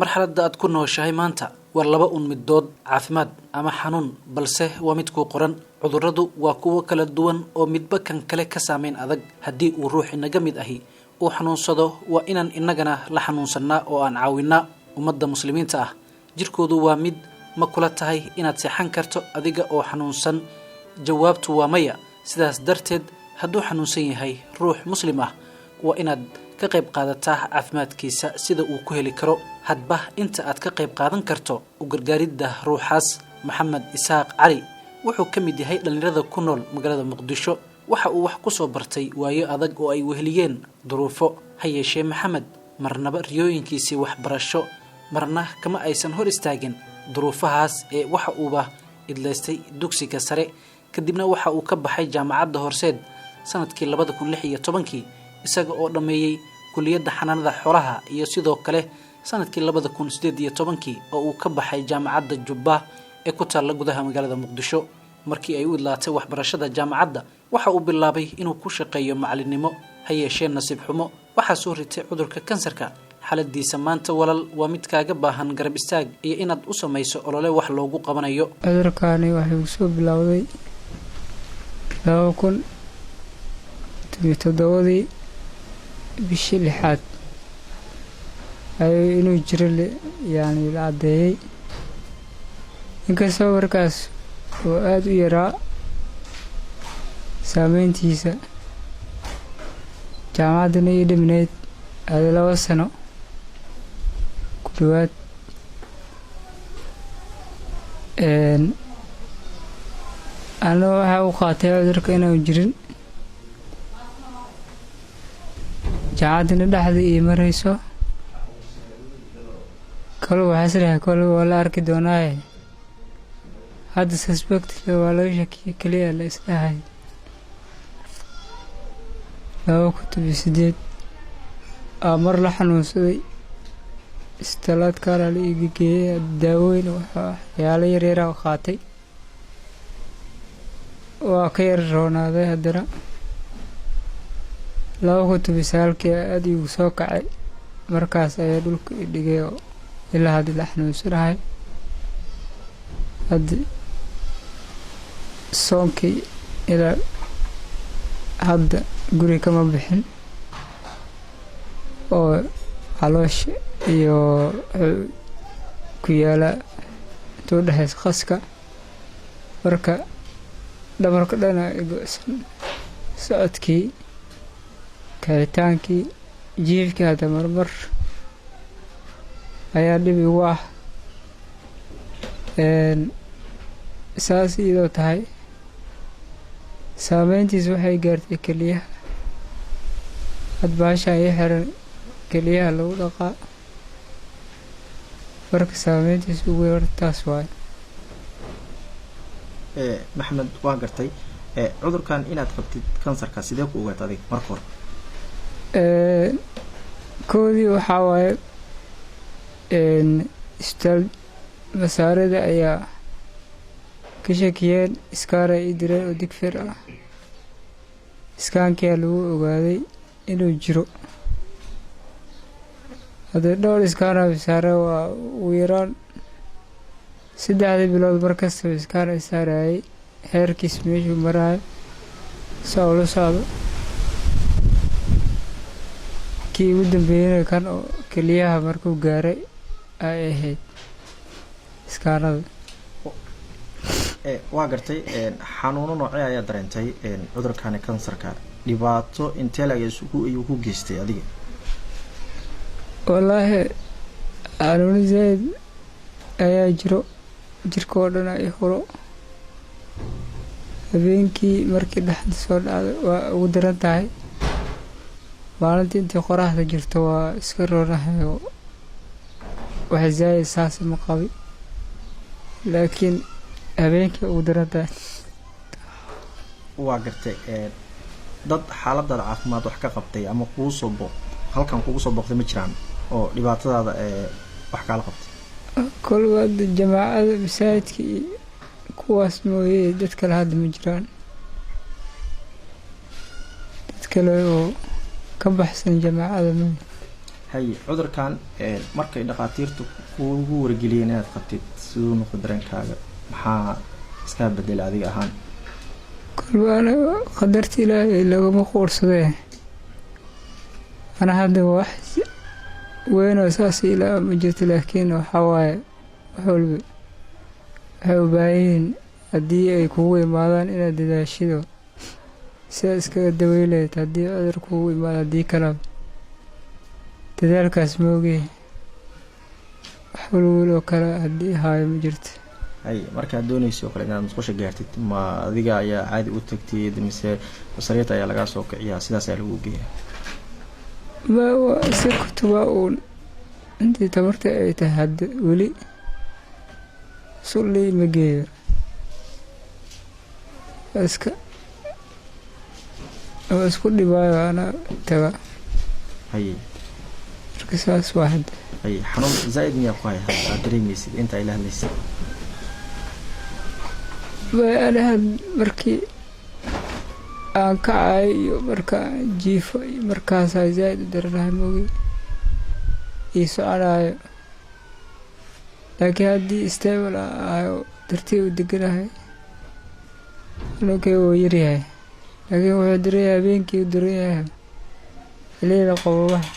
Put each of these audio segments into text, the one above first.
Marxaladda aad ku nooshahay maanta waa laba un middood, caafimaad ama xanuun, balse waa mid kuu qoran. Cudurradu waa kuwo kala duwan oo midba kan kale ka saameyn adag. Haddii uu ruux inaga mid ahi uu xanuunsado, waa inaan innagana la xanuunsannaa oo aan caawinnaa. Ummadda Muslimiinta ah jirkoodu waa mid. Ma kula tahay inaad seexan karto adiga oo xanuunsan? Jawaabtu waa maya. Sidaas darteed, hadduu xanuunsan yahay ruux Muslim ah, waa inaad ka qayb qaadataa caafimaadkiisa sida uu ku heli karo, hadba inta aad ka qayb qaadan karto u gargaaridda ruuxaas. Maxamed Isaaq Cali wuxuu ka mid yahay dhallinyarada ku nool magaalada Muqdisho. Waxa uu wax ku soo bartay waayo adag oo ay weheliyeen duruufo. Ha yeeshee, Maxamed marnaba riyooyinkiisii waxbarasho marna kama aysan hor istaagin duruufahaas, ee waxa uuba idlaystay dugsiga sare, kadibna waxa uu ka baxay Jaamacadda Horseed sanadkii 2016-kii, isaga oo dhammeeyey kuliyadda xanaanada xoolaha, iyo sidoo kale sanadkii 2018-kii oo uu ka baxay Jaamacadda Jubba ee ku taalla gudaha magaalada Muqdisho. Markii ay u idlaatay waxbarashada jaamacadda, waxa uu bilaabay inuu ku shaqeeyo macalinimo. Ha yeeshee, nasiib xumo, waxaa soo ritay cudurka kansarka. Xaaladiisa maanta, walal, waa mid kaaga baahan garab istaag iyo inaad u samayso olole wax loogu qabanayo. Cudurkaani waxay soo bilowday 2017-dii bishii lixaad ayuu inuu jiro yani la caddeeyey, inkastoo markaas oo aada u yaraa saameyntiisa. Jaamacaddana ii dhimineyd aada 2 sano ku dhawaad. Ana waxaa u qaatay cudurka inaanu jirin, jaamacaddana dhexda ii marayso. Kalo waxaa islehay kole waa la arki doonaaye, hadda suspect waa laga shakiye keliya la isdhahay. 2018 aa mar la xanuunsaday, isbitaalaadkaala la iga geeyey, daawooyin waxyaalo yaryara qaatay, waa ka yar roonaaday. Haddana 2019-kii aada iigu soo kacay, markaas ayaa dhulka i dhigay oo ilaa hadda la xanuunsanahay. Hadda soonkii ilaa hadda guri kama bixin, oo caloosha iyo wuxuu ku yaala intuu dhexeysa qaska. Marka dhabarka dhana go'san, socodkii, kicitaankii, jiifkii hadda marmar ayaa dhib igu ah. Saas iyadoo tahay, saameyntiis waxay gaartay keliyaha. Had baashaan ii xiran keliyaha lagu dhaqaa. Marka saameyntiis ugu weyn horta taas waaye. Maxamed, waa gartay. Cudurkan inaad qabtid, kansarka, sidee ku ogaat adiga marka hore? Koodii waxaa waaye isbitaal Masaarida ayaa ka shakiyeen, scan ay ii direen oo digfir ah. Scan-kiyaa lagu ogaaday inuu jiro. Haddii dhowr scan-a saare, waa ugu yaraan 3-dii bilood mar kastaba scan ay saarayay, heerkiis meeshuu marayo saa ula socdo. Kii ugu dambeeyeyna kan oo keliyaha markuu gaaray ay ahayd scan-ada. Waa gartay. Xanuuno noocee ayaa dareentay cudurkani kansarka? Dhibaato intee lag ayuu ku geystay adiga? Wallaahi, xanuuno zaaid ayaa jiro, jirka oo dhan ay huro. Habeenkii markii dhaxanta soo dhacdo waa ugu daran tahay. Maalintii intii qoraxda jirto waa iska roonahay oo wax zaaid saas ma qabi, laakiin habeenkii ugu daran tahay. Waa gartay. Dad xaaladaada caafimaad wax ka qabtay ama kugu soo booq halkan kugu soo booqtay ma jiraan oo dhibaatadaada wax kaala qabtay? Kolba hadda jamaacada masaajidka iyo kuwaas mooye, dad kale hadda ma jiraan, dad kale oo ka baxsan jamaacada mooye. Haye, cudurkan markay dhakhaatiirtu kugu wargeliyeen inaad qabtid, siduu noqdo dareenkaaga? Maxaa iskaa bedelay adiga ahaan? Kolba anaga qadarta Ilaahay lagama quursadee. Ana hadda wax weynoo saas ilaa ma jirto, laakiin waxaa waaye wax walba waxay u baahan yihiin haddii ay kugu imaadaan inaad dadaashido sidaa iskaga daweylayd. Haddii cudur kugu imaado, haddii kalaba dadaalkaas moogee, wax walwal oo kale haddii haayo ma jirto. Haye, markaad doonayso oo kale inaad musqusha gaartid, ma adiga ayaa caadi u tagtid mise sariirta ayaa lagaa soo kiciyaa, sidaas ayaa lagu geeyaa? Ma waa iska kutubaa uun intii tabarta ay tahay. Hadda weli sullii ma geeyo, waa iska, waa isku dhibaayo ana taga. Haye. Marka saas waa hadda. Haye, xanuun zaa-id miyaa ku haya hadda aad dareemaysid inta ay la hadlaysid? Ba ana had markii aan kacayo iyo marka aan jiifo iyo markaasaa zaa-id u daranahay moogi ii soconaayo, laakiin haddii stable aan ahay oo tartiib u deganahay, xanuunkay wuu yaryahay. Laakiin wuxuu daran yahay habeenkii u daran yahay, xilliyada qabowaha.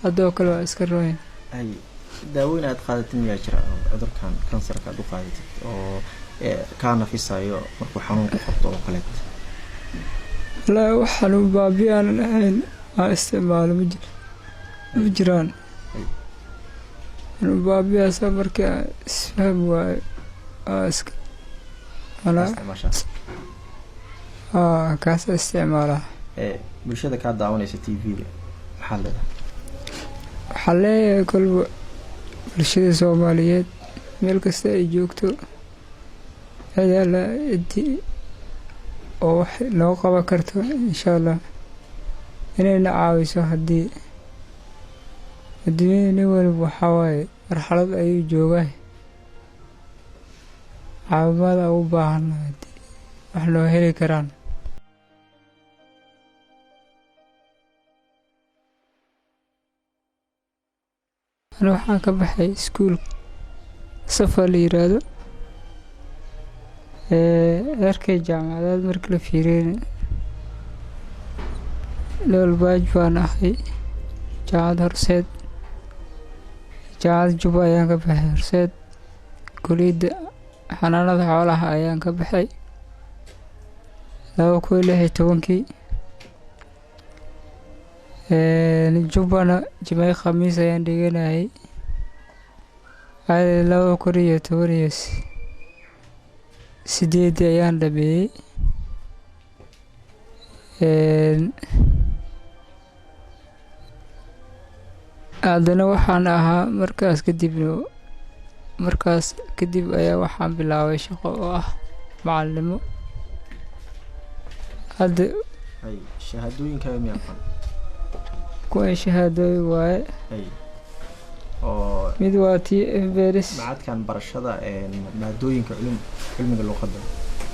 Haddoo kale waa iska roon. Haye, daawooyin aad qaadatid miyaa jira oo cudurkan kansarka aad u qaadatid oo kaa nafisayo markuu xanuunku qabto oo kaleet? Wallaahi wax xanuun baabi aanan ahayn aan isticmaalo ma jiraan. Xanuun baabiyaasa markii aan isfahmi waayo aan iska ana isticmaashaa. Aa, kaasa isticmaalaa. Bulshada kaa daawanaysa TV-ga maxaad leedahay? Waxaa leeyahay kolba bulshada Soomaaliyeed meel kasta ay joogto, cid alla ciddii oo wax noo qaban karto, insha Allah inayna caawiso. Haddii adduunyada nin waliba waxaa waaye marxalad ayuu joogaa, caawimaad aan u baahana haddii wax noo heli karaan. Ani waxaan ka baxay iskuul Safa la yiraahdo. Heerkay jaamacadeed marka la fiiriyeyna level baaj baan ahay. Jaamacad Horseed, Jaamacad Juba ayaan ka baxay. Horseed kuliyadda xanaanada xoolaha ayaan ka baxay 2016-kii. Jubbana Jimce Khamiis ayaan dhiganayay 2018-ii ayaan dhameeyey. Haddana waxaan ahaa markaas kadibna, markaas kadib ayaa waxaan bilaabay shaqo oo ah macalinimo hadda. Haye, shahaadooyinkaaga miyaa aqoon? Kuwan shahaadooyin waaye. Haye, oo mid waa tii Beris macadkan barashada maadooyinka cilmiga luqadda.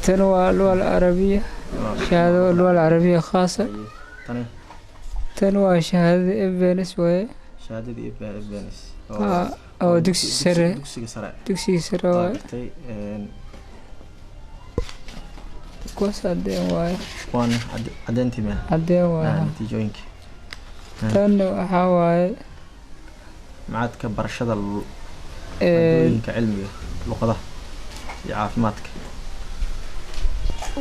Tan waa luga alcarabiya, shahaado luga alcarabiya khaasa. Haye, tani? Tan waa shahaadada Ebenis waaye. Shahaadadii Ebenis? Oo dugsi sare. Dugsiga sare. Dugsiga sare waaye. Gartay. Kuwaas cadeen waaye. Kuwan caddeyntii miya? Cadeen waaye. Natiijooyinka. Tan waxaa waaye macadka barashada maadooyinka cilmiga luqadaha iyo caafimaadka.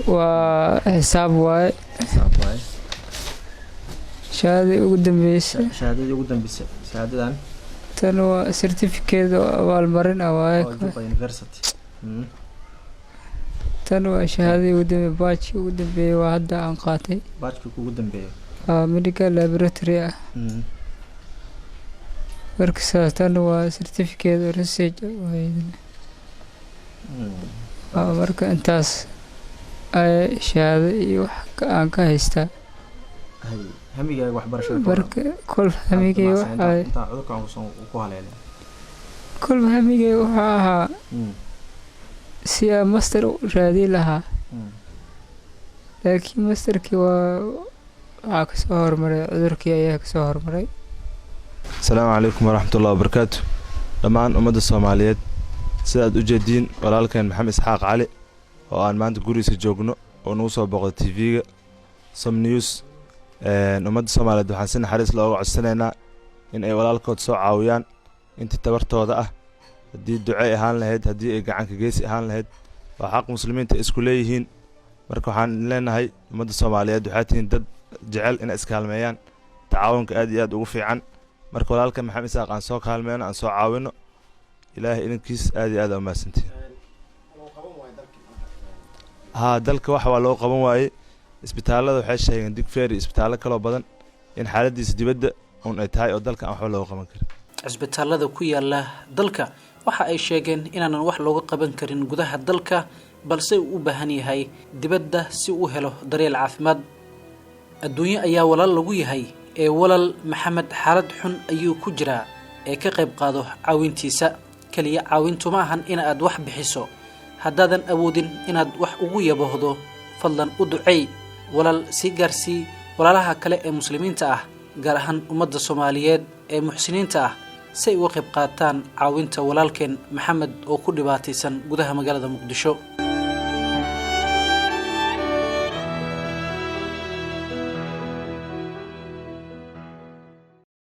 Waa xisaab waaye. Xisaab waaye. Shahaadadii ugu dambeysay. Shahaadadii ugu dambeysay, shahaadadan? Tan waa certificate oo abaalmarin ah waaye. Oo Juba University. Tan waa shahaadadii ugu dambeeyay, baajkii ugu dambeeyay waa hadda aan qaatay. Baajkii ugu dambeeyo. Waa medical laboratory ah. Marka saas, tan waa certificate oo research ah waaye iyadana. Marka intaas ay shahaado iyo wax aan ka haystaa. Hay, hamigaaga waxbarashada ka waran? Marka kol hamigay waxaa intaa cudurkan uusan ku haleelin. Kolba hamigay wuxuu ahaa si aan master u raadin lahaa, laakiin masterkii waa waxaa kasoo hormaray cudurkii ayaa kasoo hormaray. Asalaamu calaykum waraxmatullahi wabarakaatu. Dhammaan ummadda Soomaaliyeed, sidaad u jeediin, walaalkeen Maxamed Isxaaq Cali oo aan maanta gurigiisa joogno oo nagu soo booqday TV-ga Som News, ummadda Soomaaliyeed waxaan si naxariis looga codsanaynaa in ay walaalkood soo caawiyaan intii tabartooda ah, haddii ducey ahaan lahayd, haddii ay gacanka geysi ahaan lahayd. Waa xaq muslimiinta isku leeyihiin. Marka waxaan leenahay, ummadda Soomaaliyeed, waxaa tihiin dad jecel inay iskaalmeeyaan, tacaawunka aad iyo aad ugu fiican. Marka walaalka Maxamed Isaaq aan soo kaalmeyno, aan soo caawino, Ilaahay idinkiis. Aad iyo aad aa umahadsantihin. Haa, dalka wax waa loo qaban waayey. Isbitaallada waxay sheegeen, Digfeer iyo isbitaallo kaloo badan, in xaaladiisa dibadda un ay tahay oo dalka aan waxba looga qaban karin. Cisbitaalada ku yaala dalka waxa ay sheegeen inaanan wax looga qaban karin gudaha dalka, balse uu u baahan yahay dibadda si uu helo daryeel caafimaad. Adduunyo ayaa walaal lagu yahay ee walal Maxamed xaalad xun ayuu ku jiraa ee ka qayb qaado caawintiisa. Keliya caawintu ma ahan in aad wax bixiso. Haddaadan awoodin inaad wax ugu yaboohdo, fadlan u duceey. Walaal, sii gaarsii walaalaha kale ee muslimiinta ah, gaar ahaan ummadda Soomaaliyeed ee muxsiniinta ah, si ay uga qayb qaataan caawinta walaalkeen Maxamed oo ku dhibaataysan gudaha magaalada Muqdisho.